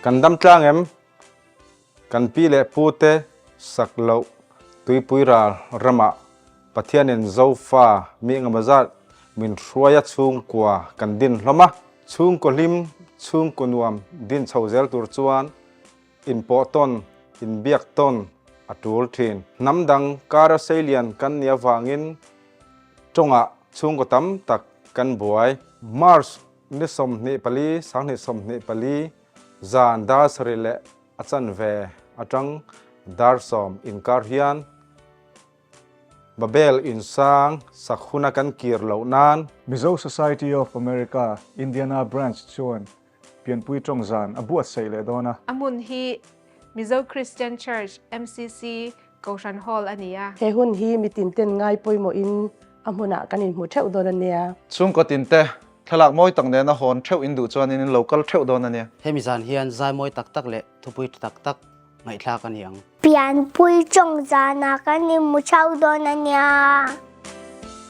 Kan dam tlang em? Kan pi leh pu te sak loh tuipui ral ramah Pathianin Zofa mi engemaw zat min hruai a chhungkua kan din hlawm a. Chhungkaw hlim, chhungkaw nuam din chho zel tur chuan inpawh tawn, inbiak tawn a tul thin. Hnam dang kara seilian kan nih avangin tawngah chhungkaw tam tak kan buai. March ni 24, 2024 zan dar sarih leh a chanve atang dar 10 inkar hian Babel insang sak huna kan kir loh nan. Mizo Society of America, Indiana Branch chuan pianpui tawng zan a buatsaih leh dawn a. A hmun hi Mizo Christian Church, MCC, Kohhran Hall a ni a. He hun hi mitin ten ngai pawimawhin a hmunah kan inhmu theuh dawn a nia. Chhungkaw tinte thlalak mawi tak nena hawn theuh in duh chuanin in lo kal theuh dawn a nia. Hemi zan hian zai mawi tak tak leh thupui tha tak tak ngaihthlak a ni ang. Pianpui tawng zanah kan inhmu theuh dawn a nia.